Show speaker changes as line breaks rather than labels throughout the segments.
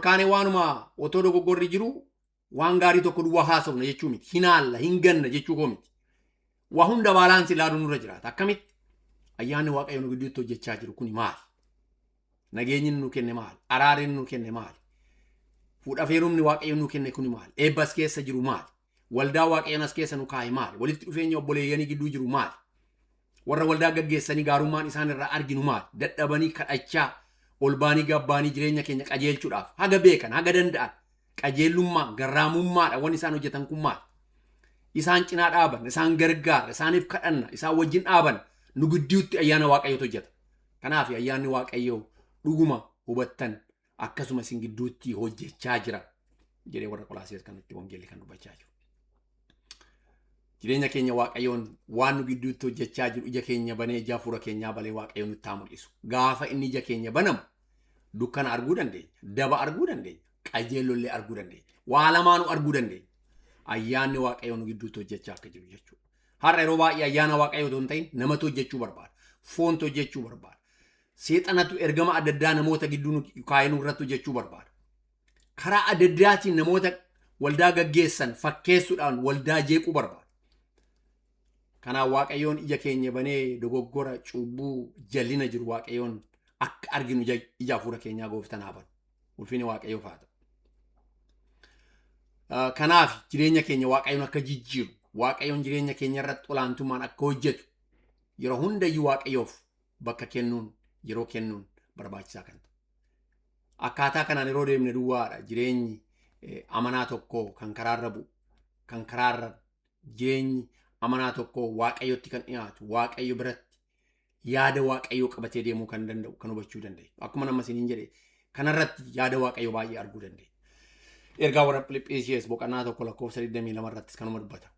Ol kaanee waanuma otoo dogoggorri jiru waan gaarii tokko duwwaa haasofna jechuu miti. Hinaalla, hin ganna jechuu koo miti. Waa hunda balance ilaaluun nurra jiraata. Akkamitti? Ayyaanni Waaqayyo nu gidduutti hojjechaa jiru kuni maali? Nageenyi nu kenne maali? Araarri nu kenne maali? Fuudhaaf heerumni Waaqayyo nu kenne kuni maali? Eebba as keessa jiru maali? Waldaa Waaqayyoon as keessa nu kaa'e maali? Walitti dhufeenya obboleeyyanii gidduu jiru maali? Warra waldaa gaggeessanii gaarummaan isaan irraa arginu maali? Dadhabanii kadhachaa, ol baanii gabbaanii jireenya keenya qajeelchuudhaaf haga beekan, haga danda'an, qajeelummaa, garraamummaadha wanni isaan hojjetan kun maali? Isaan cinaa dhaaban, isaan gargaara, isaaniif kadhanna, isaan wajjin dhaaban, nu gidduutti ayyaana Waaqayyootu hojjeta. Kanaaf ayyaanni Waaqayyoo dhuguma hubattan akkasuma isin gidduutti hojjechaa jira jedhee warra Qolaasees kanatti wangeelli kan dubbachaa jiru. Jireenya keenya Waaqayyoon waan nu gidduutti hojjechaa jiru ija keenya banee, ija hafuura keenyaa balee, Waaqayyoon nutti haa mul'isu. Gaafa inni ija keenya banamu dukkana arguu dandeenya, daba arguu dandeenya, qajeellollee arguu dandeenya. Waa lamaanuu arguu dandeenya. Ayyaanni Waaqayyoo nu gidduutti hojjechaa akka jiru jechuudha. Har'a yeroo baay'ee ayyaana Waaqayyoo otoo hin ta'in namatu hojjechuu barbaada. Foontu hojjechuu barbaada. Seexanatu ergama adda addaa namoota gidduu nu kaa'ee nu irratti hojjechuu barbaada. Karaa adda addaatiin namoota waldaa gaggeessan fakkeessuudhaan waldaa jeequu barbaada. Kanaaf Waaqayyoon ija keenya banee dogoggora, cubbuu, jallina jiru Waaqayyoon akka arginu ija hafuura keenyaa gooftaan haa banu. Ulfinni Waaqayyoof haa ta'u. Kanaaf jireenya keenya Waaqayyoon akka jijjiiru, Waaqayyoon jireenya keenya irratti olaantummaan akka hojjetu yeroo hundayyuu Waaqayyoof bakka kennuun, yeroo kennuun barbaachisaa kan ta'e. Akkaataa kanaan yeroo deemne duwwaadha jireenyi amanaa tokkoo kan karaarra bu'u, kan karaarra jireenyi amanaa tokkoo Waaqayyotti kan dhiyaatu, Waaqayyo biratti yaada Waaqayyoo qabatee deemuu kan danda'u kan hubachuu danda'e. Akkuma nama isiniin jedhe kanarratti yaada Waaqayyoo baay'ee arguu dandeenya. Ergaa warra Filiphisiyees boqonnaa 1 lakkoofsa 22 irrattis kanuma dubbata.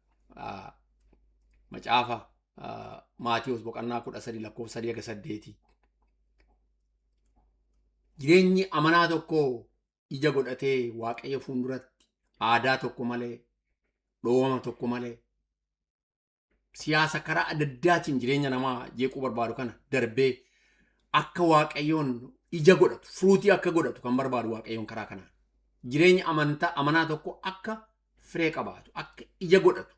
Macaafa Maatiyos boqonnaa 13 lakkoofsa 3 haga 8. Jireenyi amanaa tokko ija godhatee Waaqayyo fuulduratti aadaa tokko malee, dhoowwama tokko malee, siyaasa karaa adda addaatiin jireenya namaa jeequu barbaadu kana darbee akka Waaqayyoon ija godhatu, fruit akka godhatu kan barbaadu Waaqayyoon karaa kanaan. Jireenya amantaa amanaa tokko akka firee qabaatu, akka ija godhatu,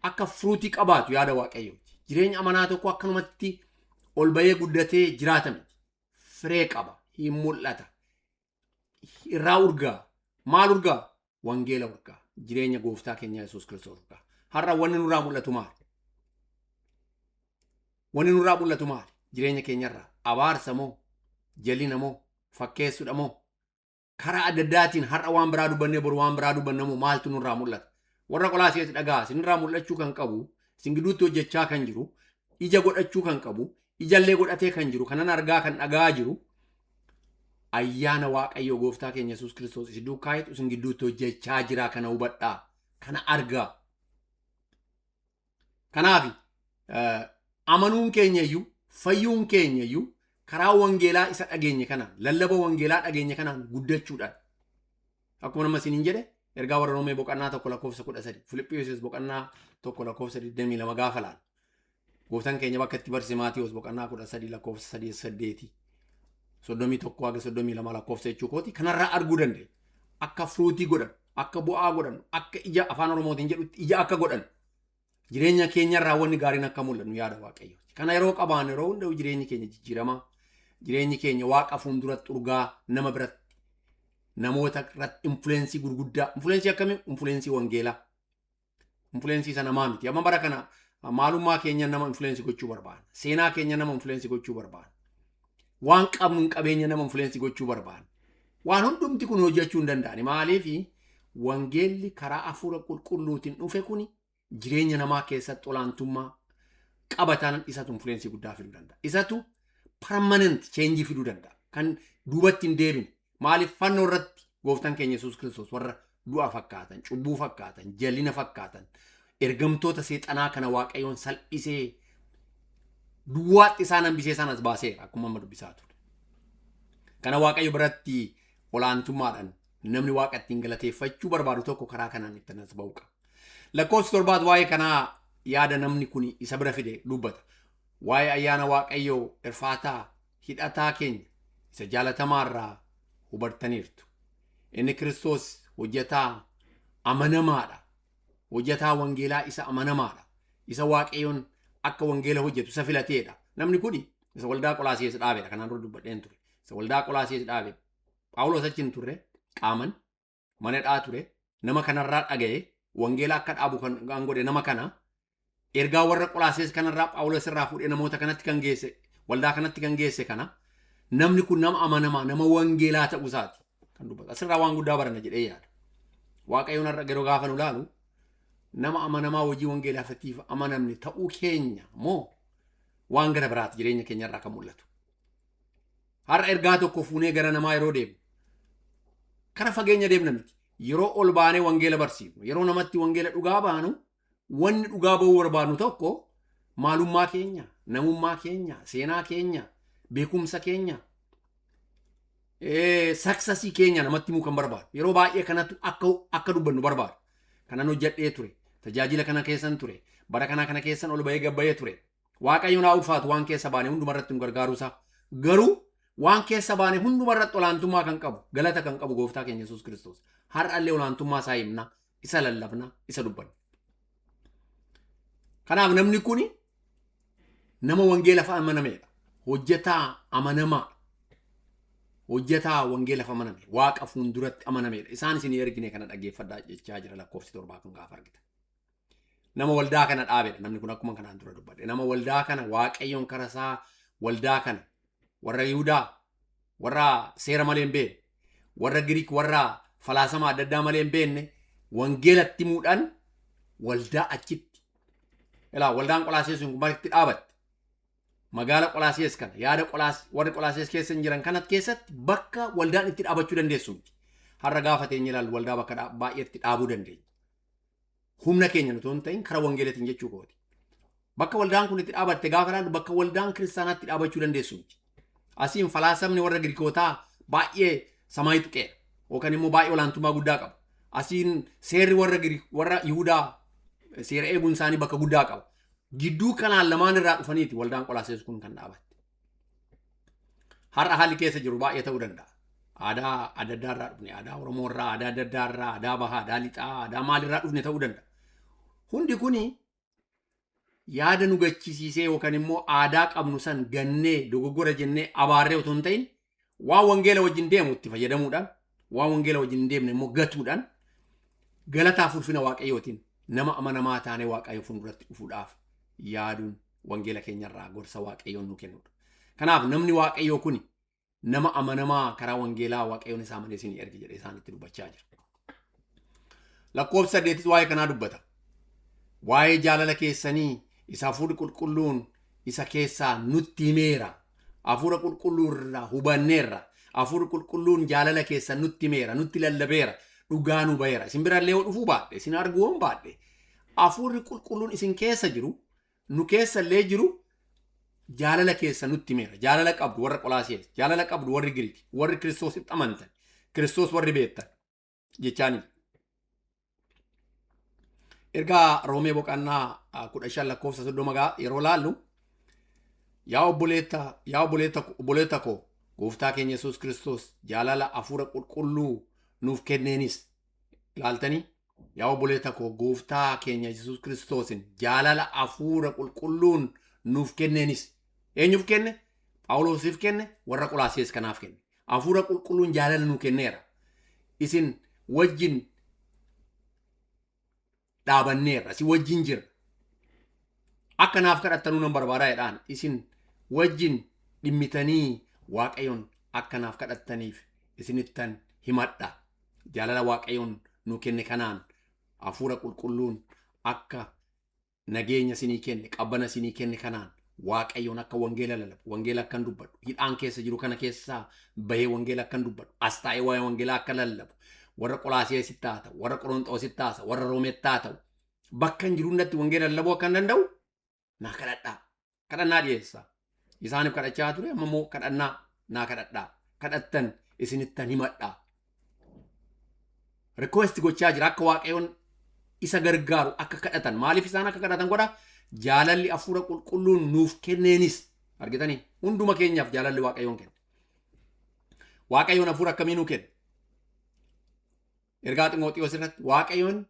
akka fruit qabaatu yaada Waaqayyooti. Jireenya amanaa tokko akkanumatti ol bahee guddatee jiraata miti. Firee qaba, hin mul'ata. Irraa urgaa. Maal urgaa? Wangeela urgaa. Jireenya gooftaa keenya Yesuus Kiristoos urgaa. Har'a wanni nurraa mul'atu maali? Wanni nurraa mul'atu maali? Jireenya keenyarraa abaarsa moo? Jalina moo? Fakkeessuudha moo? Karaa adda addaatiin har'a waan biraa dubbannee boru waan biraa dubbanna moo, maaltu nurraa mul'ata? Warra Qolaasiyees dhagaa, isinirraa mul'achuu kan qabu, isin gidduutti hojjechaa kan jiru, ija godhachuu kan qabu, ijallee godhatee kan jiru, kanan argaa kan dhagaa jiru, ayyaana Waaqayyoo gooftaa keenya Yesuus Kiristoos isin duukaa isin gidduutti hojjechaa jira, kana hubadhaa, kana argaa. Kanaaf amanuun keenya iyyuu, fayyuun keenya iyyuu karaa wangeelaa isa dhageenye kanaan, lallaba wangeelaa dhageenye kanaan guddachuudhaan. Akkuma nama isiniin jedhe, ergaa warra Roomee boqonnaa 1 lakkoofsa 13, Filiphiyuus boqonnaa 1 lakkoofsa 22 gaafa laalu. Gooftaan keenya bakka itti barsiise Maatiyuus boqonnaa 13 lakkoofsa 3 8 31 haga 32 lakkoofsa jechuu kooti, kanarraa arguu dandeenya. Akka fruit godhan, akka bu'aa godhan, akka ija afaan Oromootiin jedhutti ija akka godhan, jireenya keenyarraa wanni gaariin akka mul'annu yaada Waaqayyo. Kana yeroo qabaan yeroo hunda'u jireenyi keenya jijjiiramaa, jireenyi keenya Waaqa fuulduratti urgaa, nama biratti, namoota irratti influence gurguddaa. Influence akkamii? Influence wangeelaa. Influence isa namaa miti. Amma bara kana maalummaa keenya nama influence gochuu barbaada. Seenaa keenya nama influence gochuu barbaada. Waan qabnu qabeenya nama influence gochuu barbaada. Waan hundumti kun hojjechuu hin danda'ani. Maaliif? Wangeelli karaa hafuura qulqulluutiin dhufe kuni jireenya namaa keessatti olaantummaa qabataan isatu influence guddaa fiduu danda'a. Isatu permanent change fiduu danda'a. Kan duubatti hin deebine. Maaliif? Fannoo irratti gooftaan keenya Yesuus Kiristoos warra du'a fakkaatan, cubbuu fakkaatan, jalina fakkaatan, ergamtoota seexanaa kana Waaqayyoon salphisee duwwaatti isaan hambisee isaan as baaseera akkuma amma dubbisaa ture. Kana Waaqayyo biratti olaantummaadhaan namni Waaqa ittiin galateeffachuu barbaadu tokko karaa kanaan ittiin as ba'uu qaba. Lakkoofsi torbaat waa'ee kanaa yaada namni kun isa bira fide dubbata. Waa'ee ayyaana Waaqayyoo irfaataa hidhataa keenya isa jaalatamaa irraa hubattaniirtu. Inni Kiristoos hojjetaa amanamaadha. Hojjetaa wangeelaa isa amanamaadha. Isa Waaqayyoon akka wangeela hojjetu isa filateedha. Namni kun isa waldaa Qolaasiyees dhaabeedha. Kanaan dura dubbadheen ture. Isa waldaa Qolaasiyees dhaabe. Phaawulos achi hin turre, qaaman mana dhaa ture. Nama kanarraa dhaga'e, wangeela akka dhaabu kan godhe nama kana. Ergaa warra Qolaasiyees kanarraa Phaawulos irraa fuudhee namoota kanatti kan geesse, waldaa kanatti kan geesse kana, namni kun nama amanamaa, nama wangeelaa ta'uu isaati kan dubbatu. Asirraa waan guddaa baranna jedhee yaada. Waaqayyoon har'a yeroo gaafa nu ilaalu, nama amanamaa hojii wangeelaatiif amanamne ta'uu keenya moo waan gara biraati jireenya keenya irraa kan mul'atu? Har'a ergaa tokko fuunee gara namaa yeroo deemnu, kara fageenya deemna miti. Yeroo ol baanee wangeela barsiifnu, yeroo namatti wangeela dhugaa baanu, wanni dhugaa ba'uu barbaadnu tokko maalummaa keenya, namummaa keenya, seenaa keenya, beekumsa keenya, success keenya namatti himuu kan barbaadu. Yeroo baay'ee kanatu akka dubbannu barbaadu. Kanan hojjedhee ture, tajaajila kana keessan ture, bara kana kana keessan ol ba'ee gabbayee ture. Waaqayyo naa ulfaatu, waan keessa baane hundumarratti nu gargaaruusaa. Garuu waan keessa baane hundumarratti olaantummaa kan qabu, galata kan qabu gooftaa keenya Yesuus Kiristoos. Har'allee olaantummaa isaa himna, isa lallabna, isa dubbanna. Kanaaf namni kuni nama wangeelaaf amanameedha. Hojjetaa amanamaa. Hojjetaa wangeelaaf amaname. Waaqa fuulduratti amanameedha. Isaan isin ergine kana dhaggeeffadhaa jechaa jira lakkoofsi 7 kun gaafa argita. Nama waldaa kana dhaabedha. Namni kun akkuma kanaan dura dubbadhe. Nama waldaa kana Waaqayyoon kara isaa waldaa kana warra Yihudaa, warra seera malee hin beekne, warra Giriik, warra falaasama adda addaa malee hin beekne wangeelatti himuudhaan waldaa achitti. Ilaa, waldaan Qolaasiyees sun bakki dhaabatte. Magaala Qolaasiyees kana, yaada warri Qolaasiyees keessa hin jiran kanatti keessatti bakka waldaan itti dhaabachuu dandeessu miti. Har'a gaafa teenye ilaallu, waldaa bakka baay'eetti dhaabuu dandeenya. Humna keenya nuti hin ta'in, karaa wangeelatiin jechuu kooti. Bakka waldaan kun itti dhaabatte gaafa ilaallu, bakka waldaan kiristaanaatti dhaabachuu dandeessu miti. Asiin falaasamni warra Giriikootaa baay'ee samaayii tuqeera. Yookaan immoo baay'ee olaantummaa guddaa qaba. Asiin seerri warra Giriik, warra Yihudaa, seera eeguun isaanii bakka guddaa qaba. Gidduu kanaan lamaan irraa dhufaniiti waldaan Qolaasees kun kan dhaabatte. Har'a haalli keessa jiru baay'ee ta'uu danda'a. Aadaa adda addaa irraa dhufne, aadaa Oromoo irraa, aadaa adda addaa irraa, aadaa bahaa, aadaa lixaa, aadaa maalirraa dhufne ta'uu danda'a. Hundi kuni yaada nu gachisiisee yookaan immoo aadaa qabnu san gannee dogoggora jennee abaarree otoo hin ta'in, waan wangeela wajjin deemu itti fayyadamuudhaan, waan wangeela wajjin hin deemne immoo gatuudhaan, galataaf ulfina Waaqayyootiin nama amanamaa taanee Waaqayyo fuulduratti dhufuudhaaf yaaduun wangeela keenyarraa gorsa Waaqayyoon nu kennudha. Kanaaf namni Waaqayyoo kun nama amanamaa karaa wangeelaa Waaqayyoon isaa malee isin erge jedhee isaanitti dubbachaa jira. Lakkoofsa 8 waa'ee kanaa dubbata. Waa'ee jaalala keessanii isa hafuurri qulqulluun isa keessaa nutti himeera. Hafuura qulqulluu irraa hubanneerra. Hafuurri qulqulluun jaalala keessan nutti himeera, nutti lallabeera, dhugaa nu baheera. Isin birallee yoo dhufuu baadhe, isin arguu yoo baadhe, hafuurri qulqulluun isin keessa jiru, nu keessa illee jiru, jaalala keessa nutti himeera. Jaalala qabdu warra Qolaasiyees, jaalala qabdu warri Giriik, warri Kiristoositti amantan, Kiristoos warri beektan jechaanii. Ergaa Roomee boqonnaa 15 lakkoofsa 30 yeroo laallu, Yaa obboleetta koo, gooftaa keenya Yesuus Kiristoos jaalala hafuura qulqulluu nuuf kenneenis." Ilaaltanii, yaa obboleetta koo, gooftaa keenya Yesuus Kiristoosin jaalala hafuura qulqulluun nuuf kenneenis. Eenyuuf kenne? Phaawulosiif kenne, warra Qolaasiyees kanaaf kenne. Hafuura qulqulluun jaalala nu kenneera. Isin wajjin dhaabanneerra, isin wajjin jirra. Akka naaf kadhattanuu nan barbaadaa jedhaan. Isin wajjin dhimmitanii Waaqayyoon akka naaf kadhattaniif isinittan himadha. Jaalala Waaqayyoon nu kenne kanaan hafuura qulqulluun akka nageenya isinii kenne, qabbana isinii kenne kanaan, Waaqayyoon akka wangeela lallabu, wangeela akkan dubbadhu, hidhaan keessa jiru kana keessaa bahee wangeela akkan dubbadhu, as taa'ee waa'ee wangeelaa akka lallabu, warra Qolaasiyeesitti haa ta'u, warra Qoronxoositti haa ta'u, warra Roometti haa ta'u, bakka hin jiru hundatti wangeela lallabuu akka hin danda'u naa kadhadhaa. Kadhannaa dhiyeessaa. Isaaniif kadhachaa ture, amma immoo kadhannaa naa kadhadhaa. Kadhattan isinittan himadhaa. Request gochaa jira akka Waaqayyoon isa gargaaru akka kadhatan. Maaliif isaan akka kadhatan godha? Jaalalli hafuura qulqulluun nuuf kenneenis. Argitanii, hunduma keenyaaf jaalalli Waaqayyoon kenne. Waaqayyoon hafuura akkamii nuu kenne? Ergaa Ximooxiyoos irratti Waaqayyoon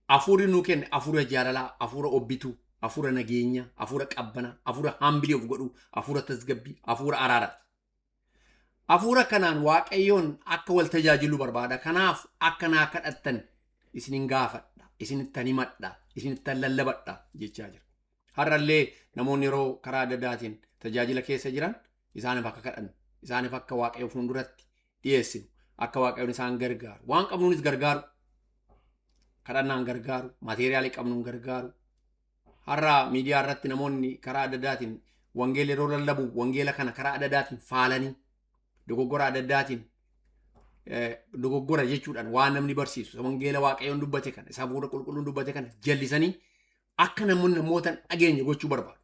hafuurri nuu kenne hafuura jaalalaa, hafuura obbituu, hafuura nageenyaa, hafuura qabbanaa, hafuura humble of godhuu, hafuura tasgabbii, hafuura araaraati. Hafuura kanaan Waaqayyoon akka wal tajaajilu barbaada. Kanaaf akka naa kadhattan isinin gaafadha, isinittan himadha, isinittan lallabadha jechaa jira. Har'allee namoonni yeroo karaa adda addaatiin tajaajila keessa jiran isaaniif akka kadhannu, isaaniif akka Waaqayyo fuulduratti dhiyeessinu, akka Waaqayyoon isaan gargaaru, waan qabnuunis gargaaru, kadhannaan gargaaru, material qabnuun gargaaru. Har'a miidiyaa irratti namoonni karaa adda addaatiin wangeela yeroo lallabu, wangeela kana karaa adda addaatiin faalanii, dogoggora adda addaatiin, dogoggora jechuudhaan waan namni barsiisu, wangeela Waaqayyoon dubbate kana, isa Hafuura Qulqulluun dubbate kana jallisanii akka namoonni namoota hin dhageenye gochuu barbaadu.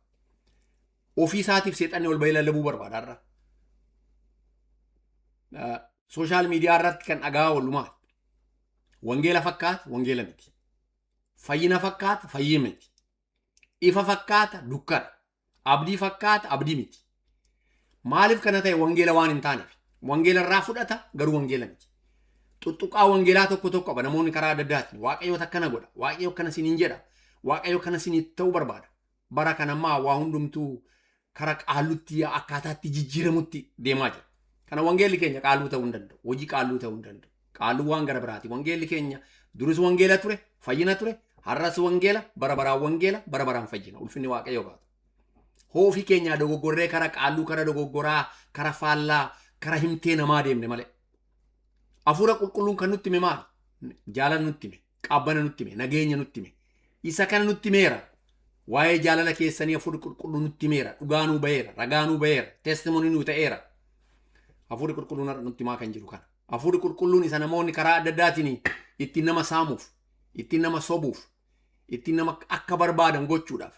Ofii isaatiif seexanni ol bahee lallabuu barbaada har'a. Social media irratti kan dhagaa oolu maali? Wangeela fakkaata, wangeela miti. Fayyina fakkaata, fayyina miti. Ifa fakkaata, dukkana. Abdii fakkaata, abdii miti. Maaliif kana ta'e? Wangeela waan hin taaneef. Wangeela irraa fudhata, garuu wangeela miti. Tuttuqaa wangeelaa tokko tokko qaba namoonni karaa adda addaatiin. Waaqayyo akkana godha. Waaqayyo akkana isiniin jedha. Waaqayyo akkana isiniif ta'uu barbaada. Bara kana ammaa waa hundumtuu kara qaallutti akkaataatti jijjiiramutti deemaa jira. Kana wangeelli keenya qaalluu ta'uu hin danda'u. Hojii qaalluu ta'uu hin danda'u. Qaalluu waan gara biraati. Wangeelli keenya duris wangeela ture, fayyina ture, har'as wangeela, bara baraan wangeela, bara baraan fayyina. Ulfinni Waaqayyoo baata. Hoofii keenyaa dogoggorree kara qaalluu, kara dogoggoraa, kara faallaa, kara himtee namaa deemne malee. Hafuura Qulqulluun kan nutti hime maali? Jaalala nutti hime, qabbana nutti hime, nageenya nutti hime. Isa kana nutti himeera. Waa'ee jaalala keessanii Hafuurri Qulqulluun nutti himeera. Dhugaa nuu baheera, ragaa nuu baheera, testimony nuu ta'eera. Hafuurri Qulqulluun har'a nutti himaa kan jiru kana. Hafuurri Qulqulluun isa namoonni karaa adda addaatiin ittiin nama saamuuf, ittiin nama sobuuf, ittiin nama akka barbaadan gochuudhaaf.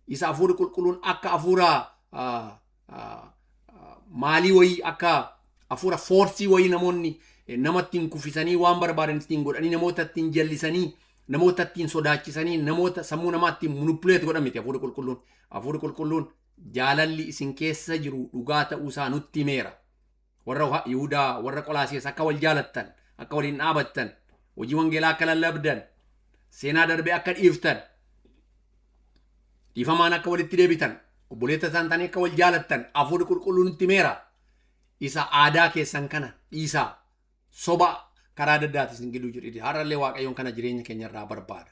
Isa Hafuurri Qulqulluun akka hafuura maalii wayii, akka hafuura force wayii namoonni nama ittiin kuffisanii, waan barbaadan ittiin godhanii, namoota ittiin jallisanii, namoota ittiin sodaachisanii, namoota sammuu namaa ittiin manipulate godhan miti Hafuurri Qulqulluun. Hafuurri Qulqulluun jaalalli isin keessa jiru dhugaa ta'uusaa nutti himeera. Warra Yihudaa, warra Qolaasiis akka wal jaalattan, akka waliin dhaabattan, hojii wangeelaa akka lallabdan, seenaa darbee akka dhiiftan, dhiifamaan akka walitti deebitan, obboleetta isaan ta'anii akka wal jaalattan Hafuurri Qulqulluun nutti himeera. Isa aadaa keessan kana dhiisaa, soba karaa adda addaatiin isin gidduu jiru. Har'allee Waaqayyoon kana jireenya keenya irraa barbaada.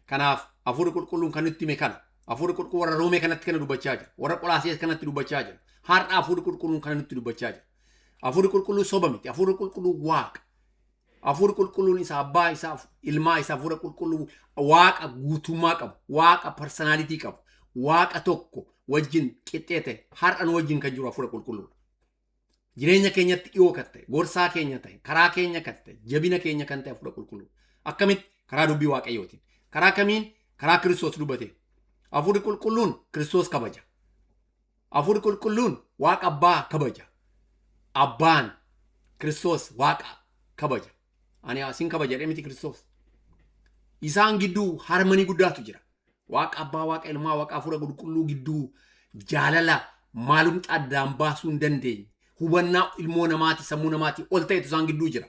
Kanaaf Hafuurri Qulqulluun kan nutti hime kana. Hafuurri Qulqulluun warra Roomee kanatti kana dubbachaa jira. Warra Qolaasiis kanatti dubbachaa jira. Har'a Hafuurri Qulqulluun kana nutti dubbachaa jira. Hafuurri Qulqulluun soba miti. Hafuurri Qulqulluun Waaqa. Hafuurri Qulqulluun isa abbaa isaa, ilmaa isaa, Hafuura Qulqulluu, Waaqa guutummaa qabu, Waaqa personality qabu, Waaqa tokko wajjin qixxee ta'e, har'a nu wajjin kan jiru Hafuura Qulqulluudha. Jireenya keenyatti dhiyoo kan ta'e, gorsaa keenya ta'e, karaa keenya kan ta'e, jabina keenya kan ta'e Hafuura Qulqulluu. Akkamitti? Karaa dubbii Waaqayyootiin. Karaa kamiin? Karaa Kiristoos dubbateen. Hafuurri Qulqulluun Kiristoos kabaja. Hafuurri Qulqulluun Waaqa Abbaa kabaja. Abbaan Kiristoos Waaqa kabaja. Ani asin kabaja jedhee miti Kiristoos. Isaan gidduu harmony guddaatu jira. Waaqa Abbaa, Waaqa Ilmaa, Waaqa Hafuura Qulqulluu gidduu jaalala maalumti addaan baasuu hin dandeenye. Hubannaa ilmoo namaati, sammuu namaati ol ta'etu isaan gidduu jira.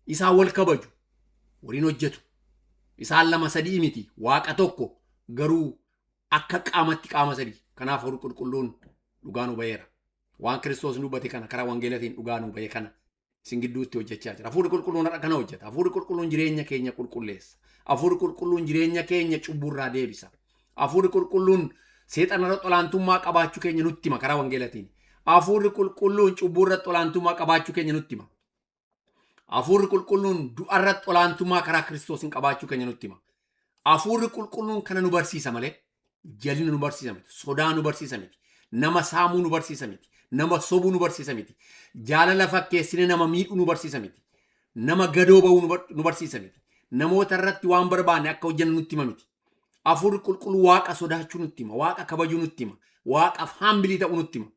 Isaan wal kabaju, waliin hojjetu. Isaan lama sadii miti, Waaqa tokko garuu akka qaamatti qaama sadii. Kanaaf Hafuurri Qulqulluun dhugaa nu baheera. Waan Kiristoos dubbate kana karaa wangeelatiin dhugaa nu bahe kana isin gidduutti hojjechaa jira. Hafuurri Qulqulluun har'a kana hojjeta. Hafuurri Qulqulluun jireenya keenya qulqulleessa. Hafuurri Qulqulluun jireenya keenya cubburraa deebisa. Hafuurri Qulqulluun seexanarra olaantummaa qabaachuu keenya nutti hima karaa wangeelatiin. Hafuurri Qulqulluun cubburratti olaantummaa qabaachuu keenya nutti hima. Hafuurri Qulqulluun du'arratti olaantummaa karaa Kiristoosiin qabaachuu keenya nutti hima. Hafuurri Qulqulluun kana nu barsiisa malee jalina nu barsiisa miti, sodaa nu barsiisa miti, nama saamuu nu barsiisa miti, nama sobuu nu barsiisa miti, jaalala fakkeessine nama miidhuu nu barsiisa miti, nama gadoo ba'uu nu barsiisa miti, namoota irratti waan barbaanne akka hojjennu nutti hima miti. Hafuurri Qulqulluu Waaqa sodaachuu nutti hima, Waaqa kabajuu nutti hima, Waaqaaf humble ta'uu nutti hima.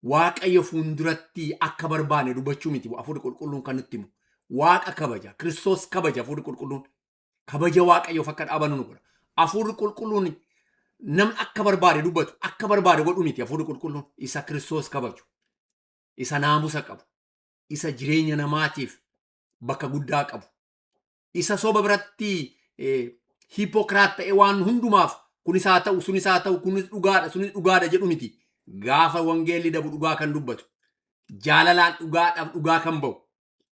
Waaqayyo fuulduratti akka barbaanne dubbachuu miti Hafuurri Qulqulluun kan nutti himu. Waaqa kabaja, Kiristoos kabaja Hafuurri Qulqulluun. Kabaja Waaqayyoof akka dhaabannu nu godha. Hafuurri Qulqulluun namni akka barbaade dubbatu, akka barbaade godhu miti Hafuurri Qulqulluun. Isa Kiristoos kabaju, isa naamusa qabu, Isa jireenya namaatiif bakka guddaa qabu. Isa soba biratti hypocrite ta'e waan hundumaaf kunis haa ta'u, sunis haa ta'u, kunis dhugaadha, sunis dhugaadha jedhu miti. Gaafa wangeelli dabu dhugaa kan dubbatu. Jaalalaan dhugaadhaaf dhugaa kan ba'u.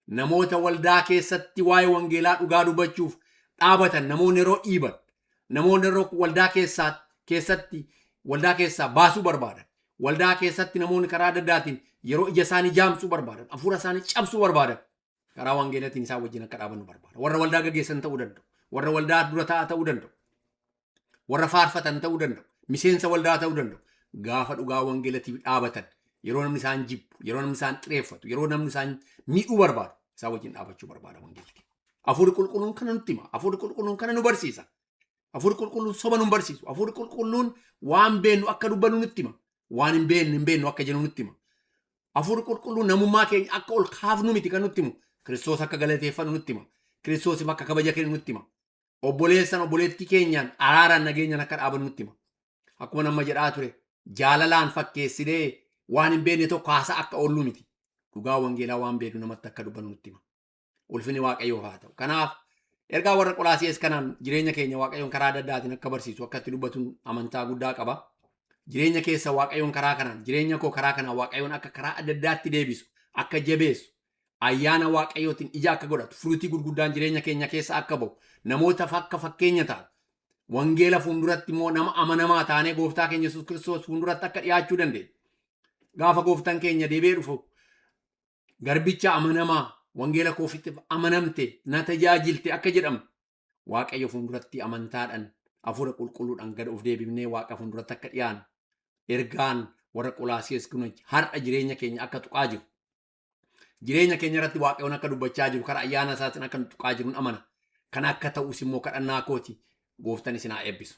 Namoota waldaa keessatti waa'ee wangeelaa dhugaa dubbachuuf dhaabatan, namoonni yeroo dhiiban, namoonni yeroo waldaa keessatti waldaa keessaa baasuu barbaadan, waldaa keessatti namoonni karaa adda addaatiin yeroo ija isaanii jaamsuu barbaadan, hafuura isaanii cabsuu barbaadan, karaa wangeelatiin isaan wajjin akka dhaabannu barbaada. Warra waldaa gaggeessan ta'uu danda'u, warra waldaa dura taa'aa ta'uu danda'u, warra faarfatan ta'uu danda'u, miseensa waldaa ta'uu danda'u. Gaafa dhugaa wangeelatiif dhaabatan, yeroo namni isaan jibbu, yeroo namni isaan xireeffatu, yeroo namni isaan miidhuu barbaadu, isaan wajjin dhaabachuu barbaada wangeelli. Hafuurri Qulqulluun kana nutti hima. Hafuurri Qulqulluun kana nu barsiisa. Hafuurri Qulqulluun soba nu barsiisu. Hafuurri Qulqulluun waan beennu akka dubbannu nutti hima. Waan hin beekne hin beeknu akka jennu nutti hima. Hafuurri Qulqulluun namummaa keenya akka ol kaafnu miti kan nutti himu. Kiristoos akka galateeffannu nutti hima. Kiristoosiif akka kabaja kennu nutti hima. Obboleessan obboleettii keenyaan araaraan nageenyaan akka dhaabannu nutti hima. Akkuma nama jedhaa ture, jaalalaan fakkeessinee waan hin beekne tokko haasaa akka oollu miti. Dhugaa wangeelaa waan beeknu namatti akka dubbannu nutti hima. Ulfinni Waaqayyoof haa ta'u. Kanaaf ergaa warra Qolaasiyees kanaan jireenya keenya Waaqayyoon karaa adda addaatiin akka barsiisu, akka itti dubbatuun amantaa guddaa qaba. Jireenya keessa Waaqayyoon karaa kanaan, jireenya koo karaa kanaan Waaqayyoon akka karaa adda addaatti deebisu, akka jabeessu, ayyaana Waaqayyootiin ija akka godhatu, fruitii gurguddaan jireenya keenya keessa akka ba'u, namootaaf akka fakkeenya ta'an, wangeela fuulduratti immoo nama amanamaa taanee gooftaa keenya Yesuus Kiristoos fuulduratti akka dhiyaachuu dandeenya. Gaafa gooftaan keenya deebi'ee dhufu, "Garbicha amanamaa, wangeela koofitti amanamte, na tajaajilte" akka jedhamu, Waaqayyo fuulduratti amantaadhaan, hafuura qulqulluudhaan gad of deebifnee Waaqa fuulduratti akka dhiyaannu, ergaan warra Qolaasiyees kun har'a jireenya keenya akka tuqaa jiru. Jireenya keenya irratti Waaqayyoon akka dubbachaa jiru, karaa ayyaana isaatiin akka nu tuqaa jiru amana. Kan akka ta'us immoo kadhannaa kooti. Gooftaan isin haa eebbisu.